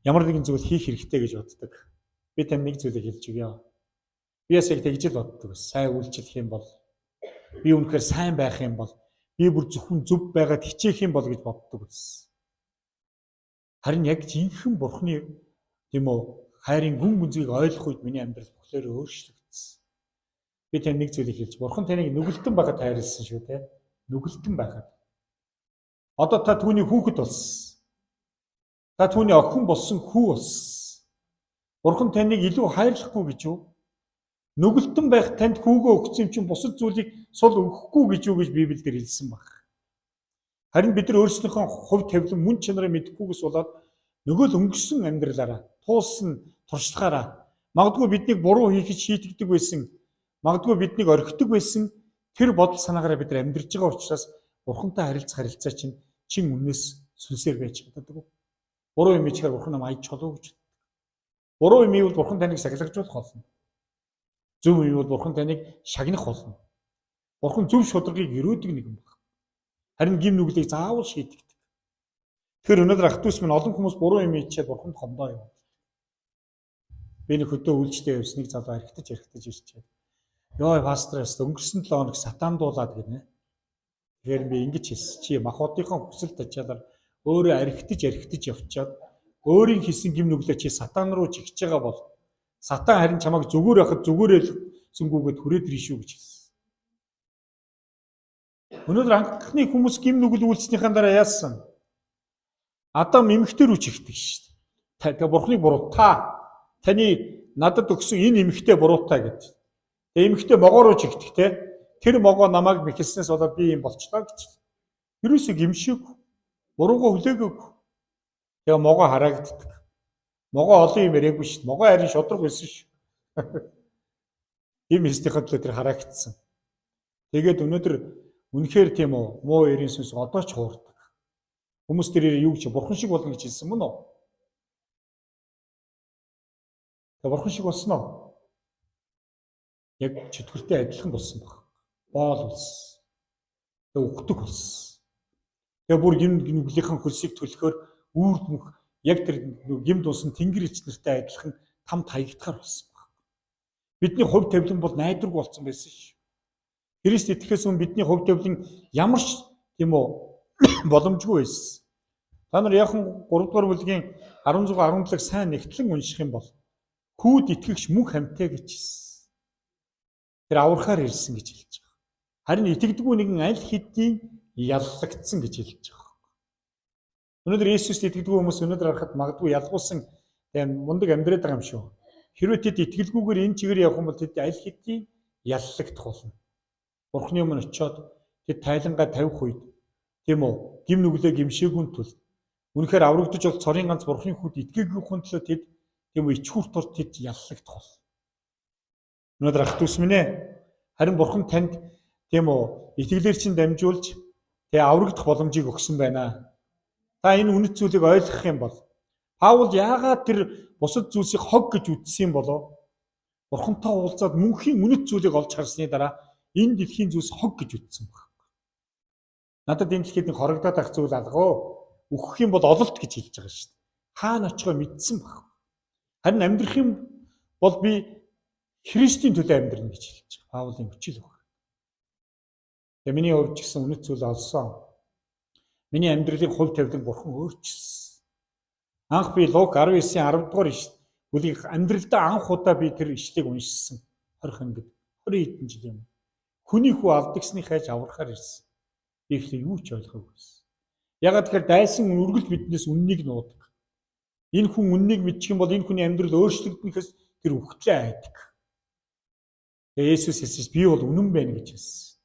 ямар нэгэн зүйл хийх хэрэгтэй гэж боддог. Би танд нэг зүйлийг хэлж өгье. Би бас яг тэгж л боддог. Сайн үйлчлэх юм бол, би үнэхээр сайн байх юм бол, би бүр зөвхөн зөв байгаад хичээх юм бол гэж боддог байсан. Харин яг жинхэнэ Бурхны, тийм үү, хайрын гүн гүнзгийг ойлгох үед миний амьдрал бүхлээр өөрчлөгдсөн. Би танд нэг зүйлийг хэлж, Бурхан таныг нүгэлтэн байгаад хайрласан шүү дээ. Нүгэлтэн байгаад. Одоо та түүний хүүхэд болсон. Та түүний охин болсон, хүү болсон. Бурхан таныг илүү хайрлахгүй гэж юу? Нүгэлтэн байх танд хүүгөө өгсөн юм чинь бусад зүйлийг сул өгөхгүй гэж юу гэж Библиэлд хэлсэн баг. Харин бид нар өөрсдийнхөө хувь тавилан, мөн чанараа мэдэхгүйгээс болоод нөгөө л өнгөрсөн амьдралаараа, туулсан туршлагаараа, магадгүй биднийг буруу хийхэд шийтгдэг байсан, магадгүй биднийг орхидог байсан тэр бодол санаагаараа бид нар амьдарч байгаа учраас Бурхантай харилцах харилцаа чинь чин үннээс сүнсээр байж чаддаг. Буруу юм хийчихээр Бурхан намайг аяж болов гэж. Буруу юм хийвэл Бурхан таныг сахилгажуулах болно. Зөв юм бол Бурхан таныг шагнах болно. Бурхан зөв шударгыг өрөөдөг нэгэн баг. Харин гим нүглийг заавал шийдэгдэг. Тэгэхээр өнөөдөр ах дүүс минь, олон хүмүүс буруу юм хийчихэд бурханд хомдоо яваад. Би нэг хөдөө үйлчлээ явсныг залуу архитаж архитаж ирчээд. "Йоо, пастор, яст өнгөрсөн 7 хоног сатан дуулаад" гинэ. Тэгэхээр би ингэж хэлсэн. Чи махбодынхон хүсэл тачаалаар өөрөө архитаж архитаж явчаад өөрийн хийсэн гим нүглээ чи сатан руу чигж байгаа бол сатан харин чамайг зүгээр байхад зүгээрээ л сүнгүүгээд хүрээд ирнэ шүү гэж хэлсэн. Өнөөдөр анхны хүмүүс гим нүгэл үйлснийхэн дараа яасан? Адам эмэгтэй рүү чигдэг шүү дээ. Тэгээ бурхныг буруу, та таны надад өгсөн энэ эмэгтэй буруутай гэж. Тэгээ эмэгтэй могоо руу чигдэг те. Тэр могоо намайг мэхэлснээс болоод би юм болчлоо гэж. Ерөөсөө гимшиг, буруугаа хүлээгөөгүй. Тэгээ могоо хараагддаг. Могоо олон юм яриаггүй шүү дээ. Могоо харин шудраг байсан шүү. Ийм хийснийхээ төлөө тэр хараагдсан. Тэгээд өнөөдөр үнэхээр тийм үү, муу ерийн сүнс одоо ч хуурдаг. Хүмүүс тэрээр юу гэж, бурхан шиг болно гэж хэлсэн мөн үү? Тэгээ бурхан шиг болсон уу? Яг чөтгөртэй адилхан болсон баг. Боол болсон. Тэгээ үхдэг болсон. Тэгээ бүр гим нүглийнхэн хөлсийг төлөхөөр үүрд мөх яг тэр гим дуусан тэнгэр ич нартай адилхан там таягдахаар болсон баг. Бидний хувь тавилан бол найдваргүй болсон байсан шүү. Христ итгэхээс өмнө бидний хувь тавилан ямар ч, тийм үү, боломжгүй байсан. Та нар Иохан 3 дугаар бүлгийн 16 17-ыг сайн нэгтлэн унших юм бол хүүд итгэгч мөнх амьтай гэж хэлсэн. Тэр аврахаар ирсэн гэж хэлж байгаа. Харин итгэдэггүй нэгэн аль хэдийн яллагдсан гэж хэлж байгаа. Өнөөдөр Есүст итгэдэггүй хүмүүс өнөөдөр харахад магадгүй ялгуулсан тийм мундаг амьдраад байгаа юм шүү. Хэрвээ тэд итгэлгүйгээр энэ чигээр явах юм бол тэд аль хэдийн яллагдах болно. Бурхны өмнө очиод тэд тайлангаа тавих үед, тийм үү, гим нүглээ гимшээгүй тул, үнэхээр аврагдаж бол цорын ганц Бурхны хүүд итгээгүй төлөө тэд, тийм үү, ичхүүр тор тэд яллагдах бол. Өнөөдөр ах дүүс минь ээ, харин Бурхан танд, тийм үү, итгэлээр чинь дамжуулж тэгээ аврагдах боломжийг өгсөн байна. Та энэ үнэт зүйлийг ойлгох юм бол Паул яагаад тэр бусад зүйлсийг хог гэж үзсэн юм болов? Бурхантай уулзаад мөнхийн үнэт зүйлийг олж харсны дараа энэ дэлхийн зүйлс хог гэж үзсэн баг. Надад энэ дэлхийд нэг хорогдоод байх зүйл алгаа. Үхэх юм бол ололт гэж хэлж байгаа шүү дээ. Хаана очихоо мэдсэн баг. Харин амьдрах юм бол би Христийн төлөө амьдрна гэж хэлж байгаа. Паулын хүчил баг. Тэгээ миний хувьд ч гэсэн үнэт зүйл олсон. Миний амьдралын хувь тавилан Бурхан өөрчилсөн. Анх би Лук 19-ийн 10 дугаар бүлгийг амьдралдаа анх удаа би тэр ишлэгийг уншсан. 20 ангид 20 хэдэн жил юм. Хүний хүү алдагсны хайж аврахаар ирсэн. Би ихлэ юу ч ойлгоогүй байсан. Ягаад тэгэхээр дайсан үргэлж биднээс үннийг нуудаг. Энэ хүн үннийг мэдчих юм бол энэ хүний амьдрал өөрчлөгдөнөхөөс тэр үхтлээ айдаг. Тэгээ Есүс хэлсэн, би бол үнэн байна гэж хэлсэн.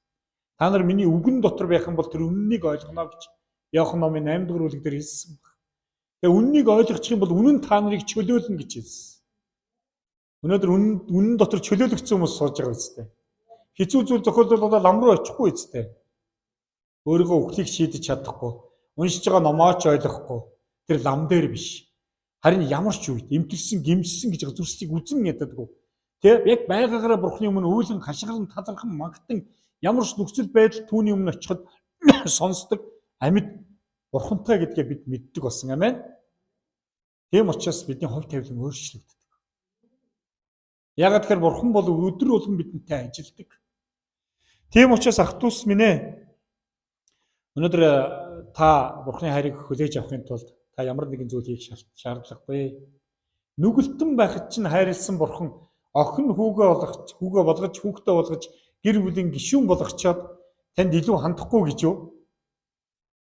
Та нар миний үгэн дотор байх юм бол тэр үннийг ойлгоно гэж Иохан номын 8 дугаар бүлэг дээр хэлсэн баг. Тэгээ үннийг ойлгочих юм бол үнэн та нарыг чөлөөлнө гэж хэлсэн. Өнөөдөр үнэн дотор чөлөөлөгдсөн хүмүүс сууж байгаа үстэй. Хэцүү зүйл зохиолдвол одоо лам руу очихгүй үстэй. Өөрийгөө үхлийг шийдэж чадахгүй, уншиж байгаа номоо ч ойлгохгүй тэр лам дээр биш. Харин ямар ч үед эмтэрсэн, гимссэн гэж зүрслийг үзэн яддаггүй. Тэ яг байгаагаараа Бурхны өмнө уйлан хашгиран талархан магтан ямар ч нөхцөл байдал түүний өмнө очиход сонсдог амьд Бурхантай гэдгээ бид мэддэг болсон. Амен. Тийм учраас бидний хувь тавилан өөрчлөгддөг. Яагаад тэгэхээр Бурхан бол өдөр болгон бидэнтэй ажилладаг. Тийм учраас ах дүүс минь ээ, өнөөдөр та Бурханы хайрыг хүлээж авахын тулд та ямар нэгэн зүйл хийх шаардлагагүй. Нүгэлтэн байхад чинь хайрлсан Бурхан охин хүүгээ болгож, хүүгээ болгож, хүүхдээ болгож, гэр бүлийн гишүүн болгочоод танд илүү хандахгүй гэж юу?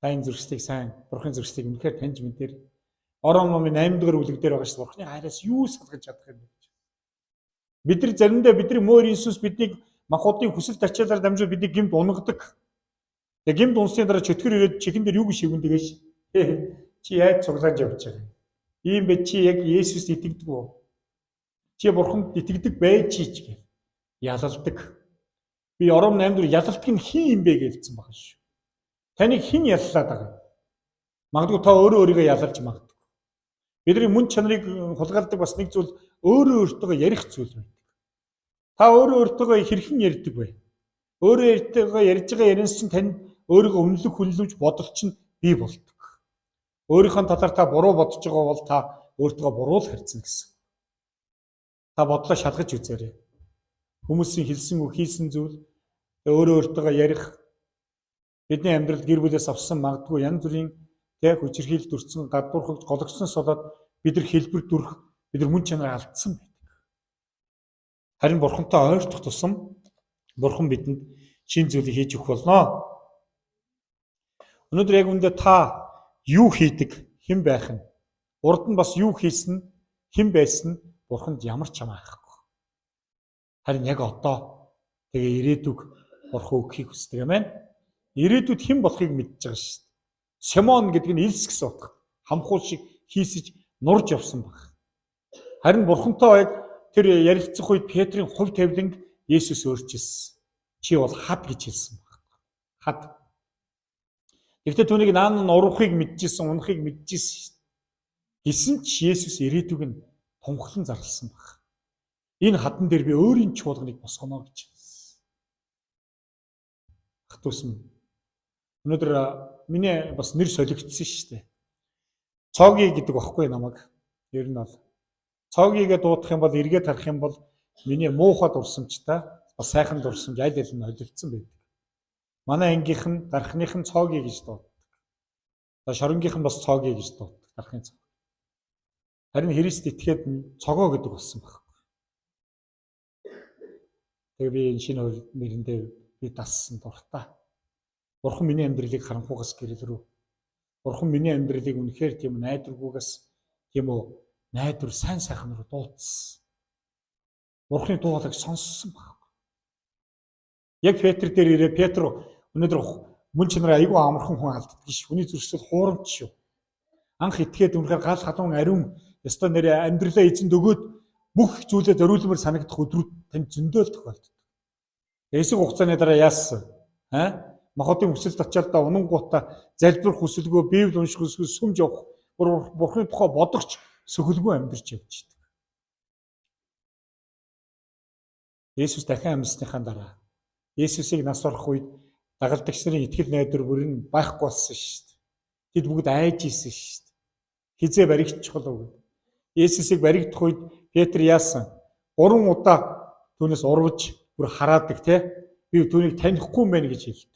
Та энэ зөрчлийг сайн, Бурханы зөрчлийг үнэхээр таньж мэдэр. Ором номын 8 дугаар бүлэг дээр байгаа шүү дээ. Бурханы хайраас юу салгаж чадах юм бэ гэж. Бид нар заримдаа бидний мөр Иесус биднийг махбодын хүсэл тачаалаар дамжуул биднийг гимд унгадаг. Тэгээ гимд унсны дараа чөтгөр ирээд чихэн дээр юу гэж шивгэндэг ш. Чи яаж цуглааж явж байгаа юм? Ийм бэ, чи яг Есүст итгэдэг үү? Чи Бурханд итгэдэг байж ч гэх. Ялалдаг. Би Ором 8 дээр ялалтг нь хин юм бэ гэлцсэн байгаа шүү. Таныг хэн яллаад байгаа юм? Магадгүй та өөрөө өөрийгөө ялалж магадгүй. Бидний мөн чанарыг хулгайлдаг бас нэг зүйл өөрөө өөртөө ярих зүйл байдаг. Та өөрөө өөртөө хэрхэн ярьдаг вэ? Өөрөө өөртөө ярьж байгаа ярианс чинь тань өөрийгөө үнэлэх хүнлэмж бодол чинь бий болдог. Өөрийнхөө талаар та буруу бодож байгаа бол та өөртөө буруу л харьцна гэсэн. Та бодлоо шалгаж үзээрэй. Хүмүүсийн хэлсэн үг, хийсэн зүйл, өөрөө өөртөө ярих, бидний амьдралд гэр бүлээс авсан магадгүй янз бүрийн тэ хүчирхийлэл дүрцэн, гадуурхагч, гологдсон болоод бид нар хэлбэр дүрх, бид нар мөн чанар алдсан байдаг. Харин Бурхантай ойртох тусам Бурхан бидэнд шин зүйлийг хийж өгөх болно. Өнөөдөр яг үүндээ та юу хийдэг, хэн байх нь, урд нь бас юу хийсэн нь, хэн байсан нь Бурханд ямар ч хамаа байхгүй. Харин яг одоо тэгээ ирээдүг Бурхан өгөхийг хүсдэг юм байна. Ирээдүйд хэн болохыг мэдж байгаа шүү дээ. Симон гэдэг нь илс гэсэн утга. Хамхуул шиг хийсэж нурж явсан баг. Харин Бурхантай яг тэр ярилцах үед Петрийн хувь тавиланг Есүс өөрчилсөн. Чи бол хад гэж хэлсэн баг. Хад. Гэхдээ түүнийг наан нь урвахыг мэдчихсэн, унахыг мэдчихсэн шүү дээ. Гэсэн ч Есүс ирээдүг нь тунхлан зарласан баг. Энэ хадан дээр би өөрийн чуулганыг босгоно гэж хэлсэн. Ах дүүс минь, өнөөдөр миний бас нэр солигдсон шүү дээ. Цооги гэдэг багхгүй намайг. Ер нь бол Цоогигээ дуудах юм бол, эргээд харах юм бол миний муухай дурсамжтай бас сайхан дурсамж аль аль нь холилдсон байдаг. Манай ангийнх нь, дархных нь Цооги гэж дууддаг. За, шоронгийнх нь бас Цооги гэж дууддаг. Дархны цог. Харин Христ итгээд Цогоо гэдэг болсон байхгүй. Тэгээ би энэ шинэ нэрэндээ би дассан дуртай. Бурхан миний амьдралыг харанхуйгаас гэрэл рүү. Бурхан миний амьдралыг үнэхээр тийм найдваргүйгээс тийм үү найдвар сайн сайхан руу дуудсан. Бурханы дуу хоолойг сонссон байхгүй. Яг Петр дээр ирээ, Петр өнөөдөр мөн чанараа айгүй амархан хүн алддаг ш. Хүний зүрхсэл хуурамч шүү. Анх итгээд үнэхээр гал халуун ариун ёстой нэрээ амьдралаа эзэнд өгөөд бүх зүйлээ зориулмаар санагдах өдрүүд танд зөндөөл тохиолддог. Эсэг хугацааны дараа яасан? Аа? Махбодын хүсэлд очиад да унангуудаа залбирх хүсэлгүй, Библи унших хүсэлгүй, сүмж явах, Бурхны тухай бодогч сөхөлгүй амьдарч явж идэг. Есүс дахин амьсныхаа дараа Есүсийг нас барах үед дагалдагч нарын итгэл найдвар бүр нь байхгүй болсон шүү дээ. Тэд бүгд айж исэн шүү дээ. Хизээ баригдчих болов гэд. Есүсийг баригдах үед Петр яасан? 3 удаа түүнээс урвж бүр хараадаг те. Би түүнийг танихгүй юм байна гэж хэлдэг.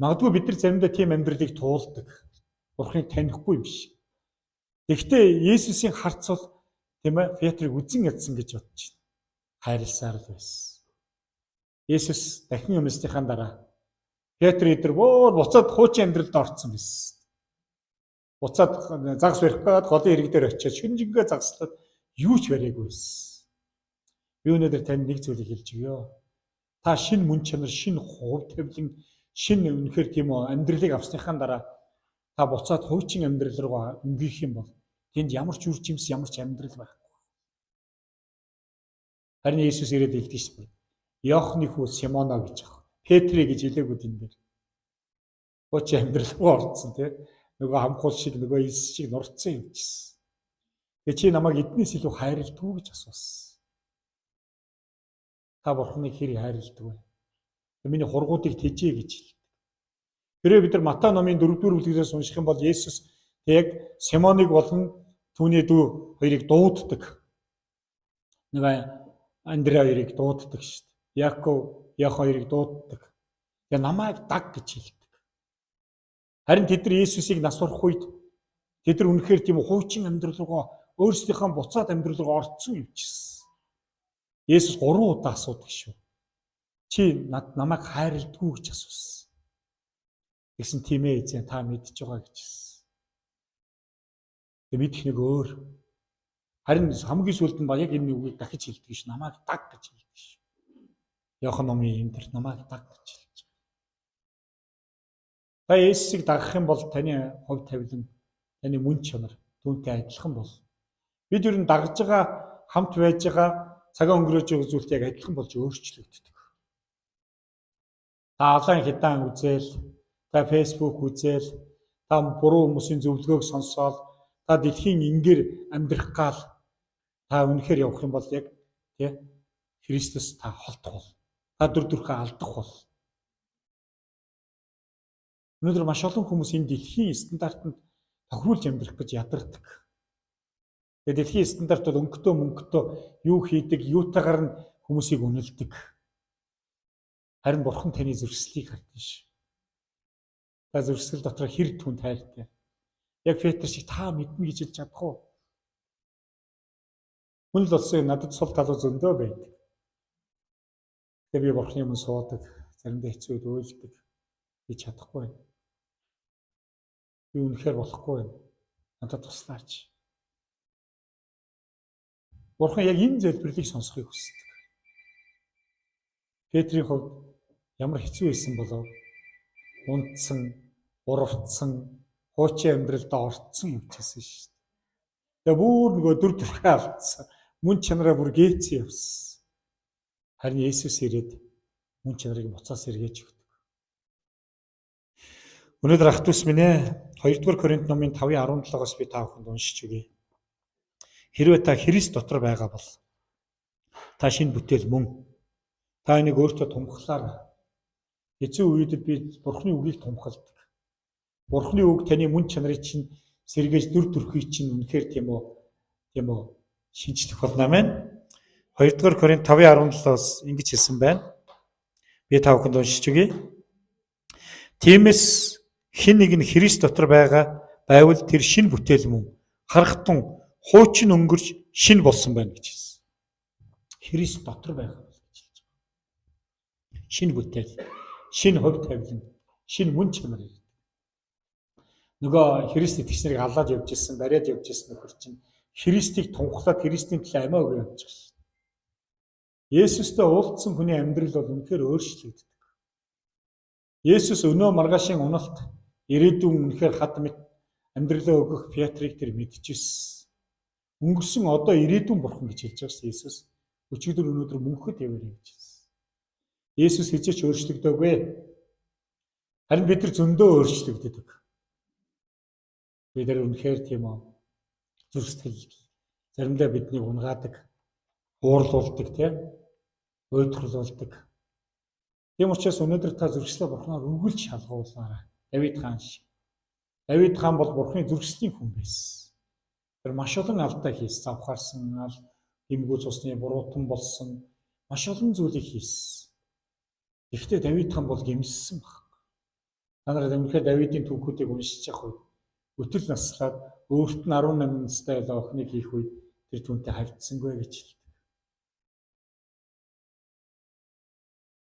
Магадгүй бид нар заримдаа тийм амьдралыг туулдаг. Бурхныг танихгүй юм шиг. Тэгэхдээ Есүсийн харц бол тийм ээ Петрийг үзен ядсан гэж бодож байна. Хайрласаар л байсан. Есүс дахин өмсдийнхаа дараа Петр эдэр бүр буцаад хуучин амьдралд орцсон байсан. Буцаад загас барих гээд голын хэрэг дээр очиод шүнжингээ загаслаад юу ч бариагүй байсан. Би өнөөдөр танд нэг зүйлийг хэлж өгье. Та шинэ мөн чанар, шинэ хувь тавилан, шинэ үнэхээр тийм үү амьдралыг авсныхаа дараа та буцаад хуучин амьдрал руу өнгөх юм бол тэнд ямар ч үр жимс, ямар ч амьдрал байхгүй. Харин Иесус ирээд хэлдэг шээ. Иохны хүү Симоно гэж аах. Петрэ гэж хэлээгүй тэн дээр. Хуучин амьдрал руу орцсон тий. Нөгөө хамхуул шиг, нөгөө Иесус шиг нурцсан юм чийсэн. Тэгээ чи намайг эднээс илүү хайрладаг уу гэж асуусан. Та Бурхныг хэр хайрладаг вэ? Миний хургуудыг тэжээ гэж хэлдэг. Хэрвээ бид нар Матай номын 4-р бүлгээс унших юм бол Есүс яг Симоныг болон түүний дүү хоёрыг дууддаг. Нэг Андреа хоёрыг дууддаг шүү дээ. Яков, Ях хоёрыг дууддаг. Тэгээ намайг даг гэж хэлдэг. Харин тэд нар Есүсийг нас барах үед тэд нар үнэхээр тийм хуучин амьдрал руугаа өөрсдийнхөө буцаад амьдрал руу орцсон юм чийсэн. Есүс 3 удаа асуудаг шүү. Чи намайг хайрладгүй гэж асуусан. Тэгсэн тийм ээ эзэн, та мэдж байгаа гэж хэлсэн. Тэгээ мэдэх нэг өөр. Харин хамгийн сүүлд нь яг энэ үгийг дахиж хэлдэг ш. Намайг даг гэж хэлдэг ш. Иохан номын энэ төр намайг даг гэж хэлж байгаа. Та Есүсийг дагах юм бол таны хувь тавилан, таны мөн чанар түүнтэй адилхан бол. Бид ер нь дагаж байгаа, хамт байж байгаа, цагаа өнгөрөөж байгаа зүйлтэй яг адилхан болж өөрчлөгддөг. Та алаан хидаан үзээл, та Facebook үзээл, та буруу хүмүүсийн зөвлөгөөг сонсоол, та дэлхийн ингээр амьдрах гал та үнэхээр явах юм бол яг тий Христос та холдох бол. Та дүр төрхөө алдах бол. Өнөөдөр маш олон хүмүүс энэ дэлхийн стандартанд тохируулж амьдрах гэж ядардаг. Тэгээ дэлхийн стандарт бол өнгөтөө мөнгөтөө юу хийдэг, юутайгаар нь хүмүүсийг үнэлдэг. Харин Бурхан таны зөрсөлийг хардсан ш. Та зөрсгөл дотор хэр түн тайртай. Яг Петр шиг та мэднэ гэж хэлж чадах уу? Хүн л болсон надад сул талуу зөндөө байдаг. Тэгээ би Бурханы өмнө суудаг, заримдаа хэцүү үед уйлдаг. Би чадахгүй байна. Би үнэхээр болохгүй байна. Надад туслаач. Бурхан яг энэ залбирлыг сонсохыг хүсдэг. Петрийн хувьд ямар хэцүү байсан болов? Унтсан, урвцсан, хуучин амьдралдаа орцсон явчихсан шүү дээ. Тэгээ бүр нөгөө дүр төрхөө алдсан. Мөн чанараа бүр гээцэн явсан. Харин Есүс ирээд мөн чанарыг буцаас эргээж өгдөг. Өнөөдөр ах дүүс минь ээ 2-р Коринт номын 5:17-оос би та бүхэнд уншиж өгье. Хэрвээ та Христ дотор байгаа бол та шинэ бүтээл мөн. Та энийг өөртөө тунхлаарай. Хэцүү үедэд би Бурхны үгийг тунхалдаг. Бурхны үг таны мөн чанарыг чинь сэргээж дүр төрхийг чинь үнэхээр тийм үү шинжлэх болно амин. 2-р Коринт 5:17-оос ингэж хэлсэн байна. Би та бүхэнд уншиж өгье. Тиймээс хэн нэг нь Христ дотор байгаа байвал тэр шинэ бүтээл мөн. Харахтун хуучин өнгөрч шинэ болсон байна гэж хэлсэн. Христ дотор байгаа гэж хэлж байгаа. Шинэ бүтээл, шинэ хувь тавилан, шинэ мөн чанар ирдэг. Нөгөө Христ итгэгч нарыг аллаад явж ирсэн, бариад явж ирсэн нөхөр чинь Христийг тунхлаад Христийн төлөө амиа өгөө явж байгаа шин. Есүстэй уулзсан хүний амьдрал бол үнэхээр өөрчлөгддөг. Есүс өнөө маргаашийн уналт ирээдүйн үнэхээр хад мэт амьдралаа өгөх Петрийг тэр мэдчихсэн. Өнгөрсөн одоо ирээдүйн бурхан гэж хэлж байгаа шин Есүс. Өчигдөр өнөөдөр мөнхөд яваарай гэж хэлсэн. Есүс хизээч өөрчлөгдөөгүй. Харин бид нар зөндөө өөрчлөгддөг. Бид нар үнэхээр тийм үү зүрх сэтгэл заримдаа биднийг унгаадаг, уурлуулдаг, тийм уйдхруулдаг. Тийм учраас өнөөдөр та зүрхслээ Бурханаар үргэлж шалгуулаарай. Давид хаан шиг. Давид хаан бол Бурханы зүрхслийн хүн байсан. Тэр маш олон алдаа хийсэн, завхаарсан, ал гэмгүй цусны буруутан болсон, маш олон зүйлийг хийсэн. Гэхдээ Давид хаан бол гэмссэн баг. Та нар үнэхээр Давидын түүхүүдийг уншиж явах үед өтөл наслаад өөрт нь 18 настай байлаа охиныг хийх үед тэр түүнтэй хавьдсангүй гэж хэлдэг.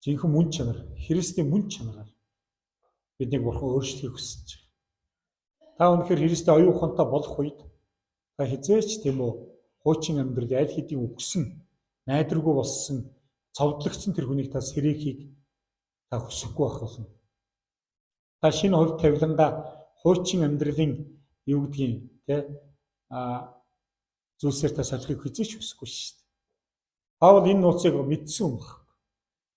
Жинхэнэ мөн чанар, Христийн мөн чанараар биднийг Бурхан өөрчлөхийг хүсэж байгаа. Та үнэхээр Христийн оюун ухаантай болох үед та хизээч тийм үү хуучин амьдрал аль хэдийн үгсэн, найдваргүй болсон, цовдлогдсон тэр хүнийг та сэрээхийг та хүсэхгүй байх болно. Та шинэ хувь тавилангаа хуучин амьдралын юу гэдгийг тэ зүйлсээр та солихыг хизээч хүсэхгүй шүү дээ. Паул энэ нууцыг мэдсэн юм байна.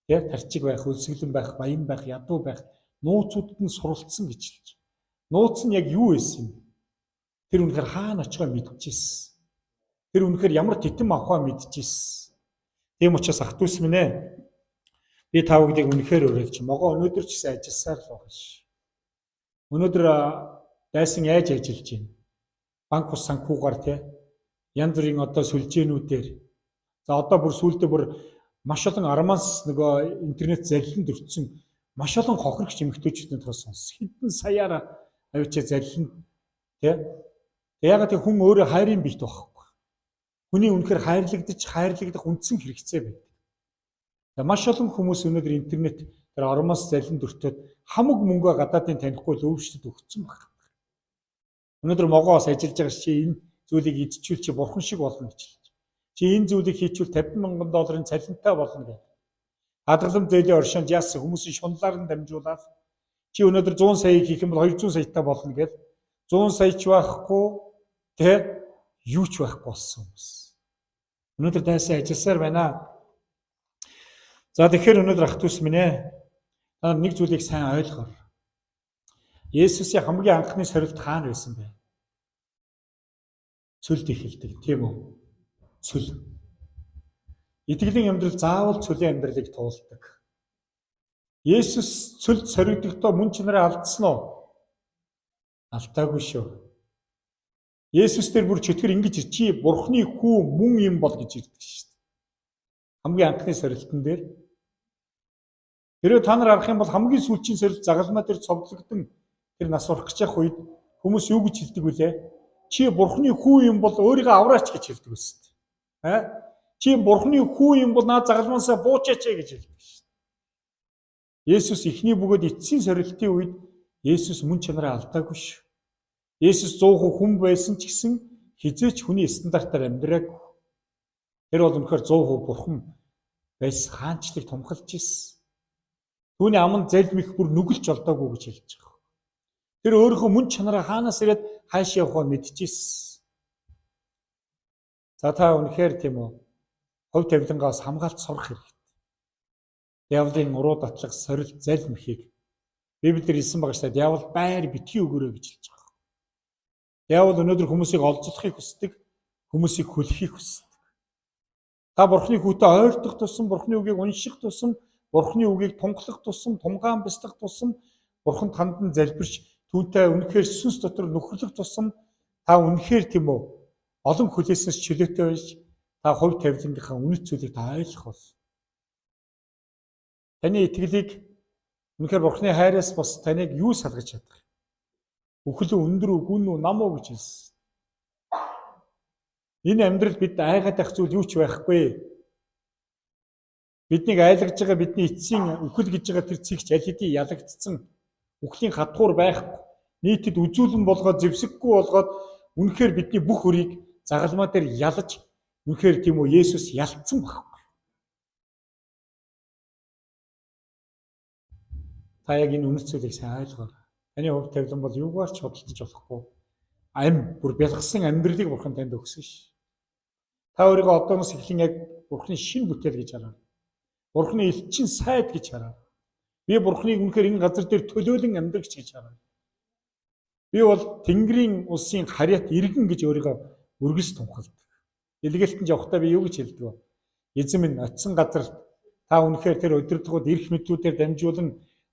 Тэ тарчиг байх, өлсгөлэн байх, баян байх, ядуу байх нууцудад нь суралцсан гэж хэлж. Нууц нь яг юу байсан юм? Тэр үнэхээр хаана очихоо мэдчихсэн. Тэр үнэхээр ямар титэм авахаа мэдчихсэн. Тийм учраас ах дүүс минь ээ би та бүдийг үнэхээр уриалж могоо өнөөдөр ч гэсэн ажилласаар л байгаа ш. Өнөөдөр дайсан яаж ажиллаж байна? Банк ус санхүүгаар те янз бүрийн одоо сүлжээнүүдээр за одоо бүр сүүлдээ бүр маш олон арманс нөгөө интернет залиланд өртсөн маш олон хохирогч эмэгтэйчүүдийн тухай сонс. Хэдэн саяар авчаа залиланд те. Ягаад гэвэл хүн өөрөө хайрын биет байхгүй. Хүний үнэхээр хайрлагдаж хайрлагдах үндсэн хэрэгцээ байдаг. Маш олон хүмүүс өнөөдөр интернет тэр ормоос залиланд өртөөд хамаг мөнгөө гадаадын танихгүй л өвчтөд өгцөн баг. Өнөөдөр могоос ажиллаж байгаа чи энэ зүйлийг идчихвэл чи бурхан шиг болно гэж хэлж. Чи энэ зүйлийг хийчихвэл 50 мянган долларын цалинтай болно гэдэг. Хадгаламж зээлийн оршоонд яасан хүмүүсийн шунлаар нь дамжуулаад чи өнөөдөр 100 саяыг хийх юм бол 200 саятай болно гэл 100 сая ч байхгүй тэ юу ч байхгүй болсон хүмүүс. Өнөөдөр дайсан ажилласаар байна. За тэгэхээр өнөөдөр ах дүүс минь ээ та нар нэг зүйлийг сайн ойлгоорой. Есүсийн хамгийн анхны сорилт хаана байсан бэ? Цөлд эхэлдэг, тийм үү? Цөл. Итгэлийн амьдрал заавал цөлийн амьдралыг туулдаг. Есүс цөлд соригдохдоо мөн чанараа алдсан уу? Алдаагүй шүү. Есүс дээр бүр чөтгөр ингэж чи Бурхны хүү мөн юм бол гэж ирдэг шүү дээ. Хамгийн анхны сорилтон дээр. Хэрвээ та нар харах юм бол хамгийн сүүлчийн сорилт загалмай дээр цовдлогдсон тэр нас урах гэж явах үед хүмүүс юу гэж хэлдэг вүлээ? Чи Бурхны хүү юм бол өөрийгөө авраач гэж хэлдэг байсан. Аа? Чи Бурхны хүү юм бол наа загалмаасаа буучаач гэж хэлдэг шүү дээ. Есүс эхний бөгөөд эцсийн сорилтын үед Есүс мөн чанараа алдаагүй шүү. Есүс 100% хүн байсан ч гэсэн хэзээ ч хүний стандартаар амьдраагүй. Тэр бол үнэхээр 100% бурхан байсан хаанчлыг тунхалж ирсэн. Түүний аманд залмих бүр нүгэлж олдоогүй гэж хэлж байгаа. Тэр өөрийнхөө мөн чанараа хаанаас ирээд хаашаа явахаа мэдчихсэн. За та үнэхээр тийм үү? Хувь тавилангаас хамгаалт сурах хэрэгтэй. Диаволын уруу датлах сорилт залмихийг Библиэр хэлсэн байгаа шүү дээ. Диавол байр битгий өгөөрэй гэж хэлж байгаа. Диавол өнөөдөр хүмүүсийг олзлохыг хүсдэг, хүмүүсийг хүлхийг хүсдэг. Та Бурхны хүүтэй ойртох тусам, Бурхны үгийг унших тусам, Бурхны үгийг тунхлах тусам, тунгаан бяцлах тусам, Бурханд хандан залбирч түүнтэй үнэхээр сүнс дотор нөхөрлөх тусам та үнэхээр тийм үү олон хүлээснээс чөлөөтэй байж та хувь тавилангийнхаа үнэт зүйлийг та ойлгох бол. Таны итгэлийг үнэхээр Бурхны хайраас бос таныг юу салгаж чадах юм? Үхэл өндөр үү, гүн үү, нам уу гэж хэлсэн. Энэ амьдрал бид айгаад байх зүйл юу ч байхгүй. Биднийг айлгаж байгаа бидний эцсийн үхэл гэж байгаа тэр цэгч аль хэдийн ялагдсан. Үхлийн хатгуур байхгүй. Нийтэд үзүүлэн болгоод зэвсэггүй болгоод үнэхээр бидний бүх өрийг загалмаа дээр ялаж үнэхээр тийм үү Есүс ялцсан байхгүй. Та яг энэ үнэт зүйлийг сайн ойлгоорой. Таны хувь тавилан бол юугаар ч худалдаж болохгүй. Ам бүр бялгасан амьдралыг Бурхан танд өгсөн ш. Та өөрийгөө одооноос эхлэн яг Бурханы шин бүтээл гэж хараа. Бурханы элчин сайд гэж хараа. Би Бурханыг үнэхээр энэ газар дээр төлөөлөн амьдрагч гэж хараа. Би бол Тэнгэрийн улсын харьяат иргэн гэж өөрийгөө өргөс тунхалдаг. Дэлгэлтэнд явахдаа би юу гэж хэлдэг вэ? Эзэн минь очисон газар та үнэхээр тэр удирдлагууд эрх мэдлүүдээр дамжуулан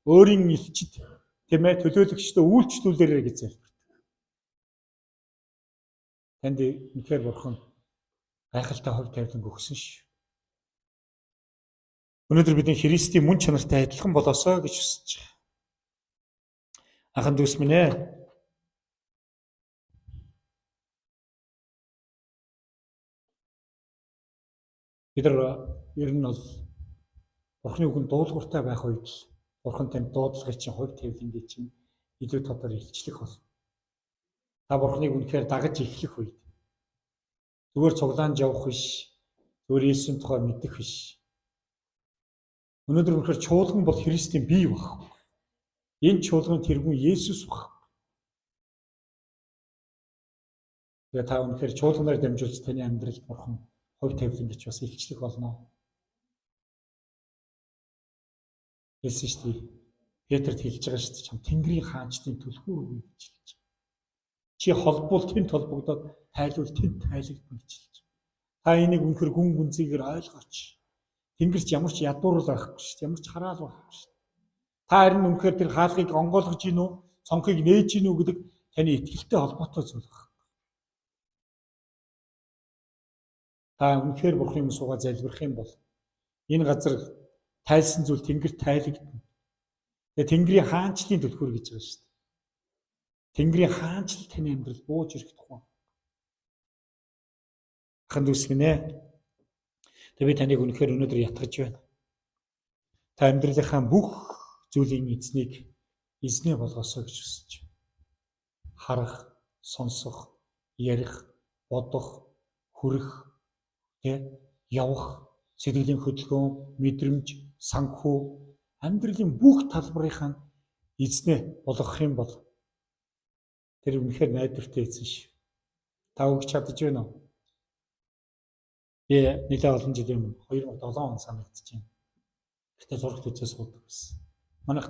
өөрийн элчид тийм ээ төлөөлөгчдөө үйлчлүүлээрэй гэж залбирдаг. Танд үнэхээр Бурхан гайхалтай хувь тавиланг өгсөн ш. Өнөөдөр бидний Христийн мөн чанартай адилхан болоосой гэж хүсэж байгаа. Ахан дүүс минь ээ. Бид нар ер нь бол Бурхны үгэнд дуулууртай байх үед л Бурхан танд дуудлагыг чинь хувь тавилангийг чинь илүү тодор илчлэх болно. Та Бурхныг үнэхээр дагаж эхлэх үед зүгээр цуглаанд явах биш, зүгээр Есүсийн тухай мэдэх биш. Өнөөдөр үнэхээр чуулган бол Христийн бие байхгүй. Энэ чуулганы тэргүүн Есүс байхгүй. Тэгээ та үнэхээр чуулганаар дамжуулж таны амьдралд Бурхан хувь тавилан гэж бас илчлэх болно. Хэлсэн шүү дээ. Петрт хэлж байгаа шүү дээ. Чам Тэнгэрийн хаанчлалын түлхүүр өгье гэж хэлж байгаа. Чи холбуул тэнд холбогдоод тайлвал тэнд тайлагдана гэж хэлж байгаа. Та энийг үнэхээр гүн гүнзгийгээр ойлгооч. Тэнгэрч ямар ч ядуурл байхгүй шүү дээ. Ямар ч хараал байхгүй шүү дээ. Та харин үнэхээр тэр хаалгыг онгойлгож гин үү, цонхыг нээж гин үү гэдэг таны итгэлтэй холбоотой зүйл байна. Та үнэхээр Бурхны өмнө суугаа залбирах юм бол энэ газар тайлсан зүйл тэнгэр тайлагдана. Тэгээ Тэнгэрийн хаанчлалын түлхүүр гэж байгаа шүү дээ. Тэнгэрийн хаанчлал таны амьдрал бууж ирэх тухай. Ахан дүүс минь ээ. Тэгээ би таныг үнэхээр өнөөдөр ятгах байна. Та амьдралынхаа бүх зүйлийн эзнийг эзнээ болгосоо гэж хүсэж байна. Харах, сонсох, ярих, бодох, хүрэх, тэ явах, сэтгэлийн хөдөлгөөн, мэдрэмж, санхүү амьдралын бүх талбарынхаа эзнээ болгох юм бол тэр үнэхээр найдвартай эзэн шүү. Та өгч чадаж байна уу? Би нэлээд олон жилийн өмнө 2007 он санагдаж байна. Гэтэ зурагт үзээ суудаг байсан. Манайх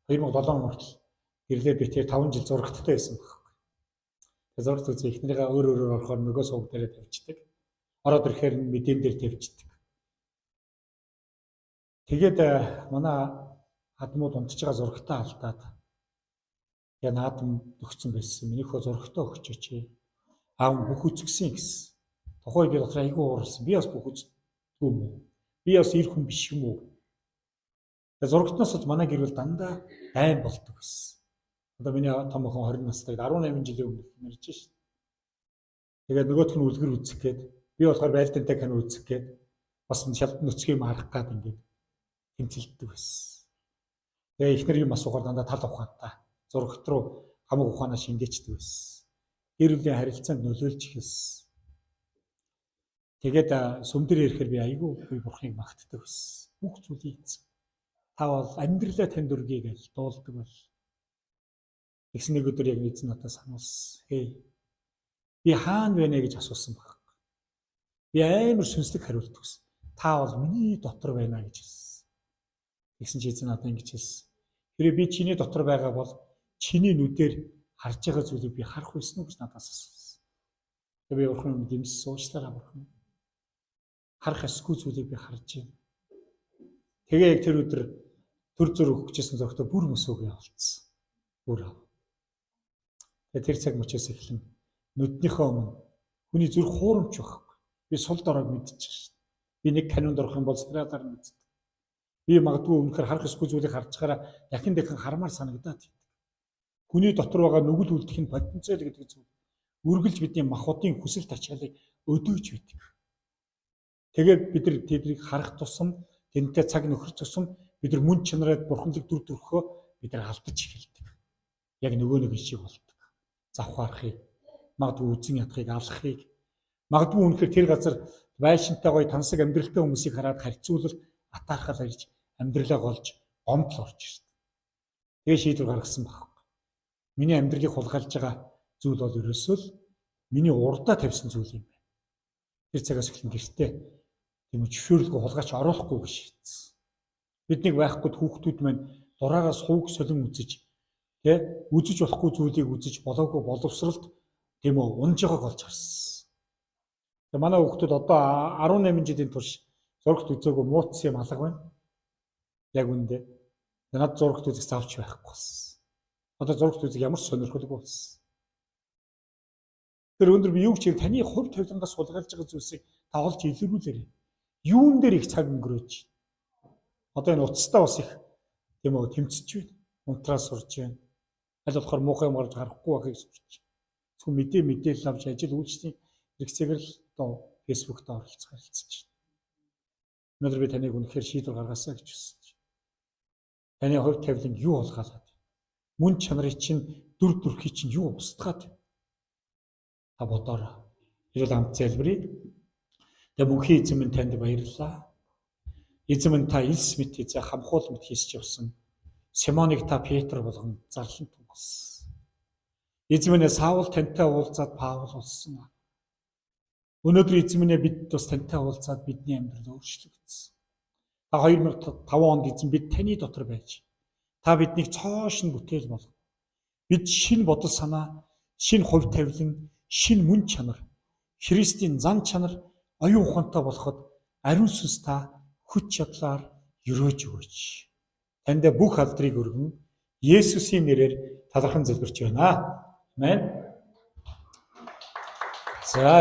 2007 он хүртэл гэрлээ би тэр 5 жил зурагттай байсан байхгүй. Тэгээ зурагт үзээ эхнэрийгээ өөр өөрөөр орохоор нөгөө сувг дээрээ тавьчихдаг. Ороод ирэхээр нь мэдээн дээр тавьчихдаг. Тэгээд манай Хадмууд унтж байгаа зурагтаа алдаад тэгээ наадам өгсөн байсан. Миний хөө зурагтаа өгчөөч. Аав бүх үзгсэн гэсэн. Тухайн би дотор айгүй ууралсан. Би бас бүх үздэггүй юм уу? Би бас эр хүн биш юм уу? Тэгээ зурагтнаас бол манай гэр бүл дандаа дайн болдог байсан. Одоо миний том охин 20 настай 18 жилийн өмнө ярьж шээ. Тэгээд нөгөөх нь үлгэр үзэх гээд би болохоор байлдантай кино үзэх гээд бас шалдан нүцгэн юм харах гад ингээд тэмцэлддэг байсан. Тэгээ эхнэр юм асуухаар дандаа тал ухаантай зурагт руу хамаг ухаанаа шингээчдэг байсан. Гэр бүлийн харилцаанд нөлөөлж эхэлсэн. Тэгээд сүм дээр ирэхээр би айгүй би бурхныг магтдаг байсан. Бүх зүйлийг эзэн. Та бол амьдралаа танд өргөе гэж дуулдаг бол. Тэгсэн нэг өдөр яг эзэн надад сануулсан. Хей. Би хаана байна гэж асуусан баг. Би амар сүнслэг хариулт өгсөн. Та бол миний дотор байна гэж хэлсэн. Тэгсэн чи эзэн надад ингэж хэлсэн. Хэрвээ би чиний дотор байгаа бол чиний нүдээр харж байгаа зүйлийг би харах байсан уу гэж надаас асуусан. Тэгээ би бурхан өмнө дэмссэн, уучлаарай бурхан. Харах ёсгүй зүйлийг би харж байна. Тэгээ яг тэр өдөр төр зур өгөх гэжсэн зурагтаа бүр мөсөөгүй олцсон. Бүр ав. Тэгээ тэр цаг мөчөөс эхлэн нүднийхээ өмнө хүний зүрх хуурамч байхгүй. Би сул доройг мэдчихэж шин. Би нэг кинонд орох юм бол сериалаар нь үздэг. Би магадгүй үнэхээр харах ёсгүй зүйлийг харж байгаараа дахин дахин хармаар санагдаад байдаг. Хүний дотор байгаа нүгэл үлдэх нь потенциал гэдэг зүйл үргэлж бидний махбодын хүсэл тачаалыг өдөөж байдаг. Тэгээд бид нар тэднийг харах тусам, тэнтэй цаг нөхөр тусам бид нар мөн чанараар бурханлаг дүр төрхөө бид нар алдаж эхэлдэг. Яг нөгөө нэг шиг болдог. Завхаарахыг, магадгүй үзэн ядахыг, алхахыг, магадгүй үнэхээр тэр газар байшинтай гоё тансаг амьдралтай хүмүүсийг хараад харьцуулал атаархал ирж амьдралаа голж гомдол орж ирдэг. Тэгээ шийдвэр гаргасан байхгүй. Миний амьдралыг хулгайлж байгаа зүйл бол ерөөсөө л миний урдаа тавьсан зүйл юм байна. Тэр цагаас эхлэн гэртээ тийм үү зөвшөөрлгүй хулгайч оруулахгүй гэж шийдсэн. Биднийг байхгүй хүүхдүүд маань дураараа сувг солин үзэж тэ үзэж болохгүй зүйлийг үзэж болоогүй боловсролд тийм үү унж байгааг олж харсан. Тэгээ манай хүүхдүүд одоо 18 жилийн турш зурагт үзээгүй мууцсан юм алга байна. Яг үүндээ. Над зурагт үзэх завч байхгүй болсон. Одоо зурагт үзэх ямар ч сонирхолгүй болсон. Тэр өндөр би юу гэж таны хувь тавилангаас сулгаалж байгаа зүйлсийг та олж илрүүлээрэй. Юун дээр их цаг өнгөрөөж. Одоо энэ утастаа бас их тийм үү тэмцэж байна. Унтраа сурж байна. Аль болохоор муухай юм гарч харахгүй байхыг сурч. Зөвхөн мэдээлэл авч ажил үйлчлийн хэрэгцээгээр л одоо фэйсбүүкт оролцох харилцаж байна. Өнөөдөр би таныг үнэхээр шийдвэр гаргаасаа гэж хүсэж байна. Таны хувь тавилан юу хулгайлаад? Мөн чанарыг чинь дүр төрхийг чинь юу устгаад? Та бодоорой. Ирэл хамт залбирая. Тэгээ мөнхийн эзэн минь танд баярлалаа. Эзэн минь та элс мэт эзэн хамхуул мэт хийсч явсан. Симоныг та Петр болгон зарлан тунгалсан. Эзэн минь Саул тантай уулзаад Паул болсон. Өнөөдөр эзэн минь бид бас тантай уулзаад бидний амьдрал өөрчлөгдсөн. Та 2005 онд эзэн бид таны дотор байж та биднийг цоо шинэ бүтээл болгов. Бид шинэ бодол санаа, шинэ хувь тавилан, шинэ мөн чанар, Христийн зан чанар оюун ухаантай болоход ариун сүнс та хүч чадлаар өрөөж өгөөч. Танд бүх алдрыг өргөн Есүсийн нэрээр талархан залбирч байна. Амен. За.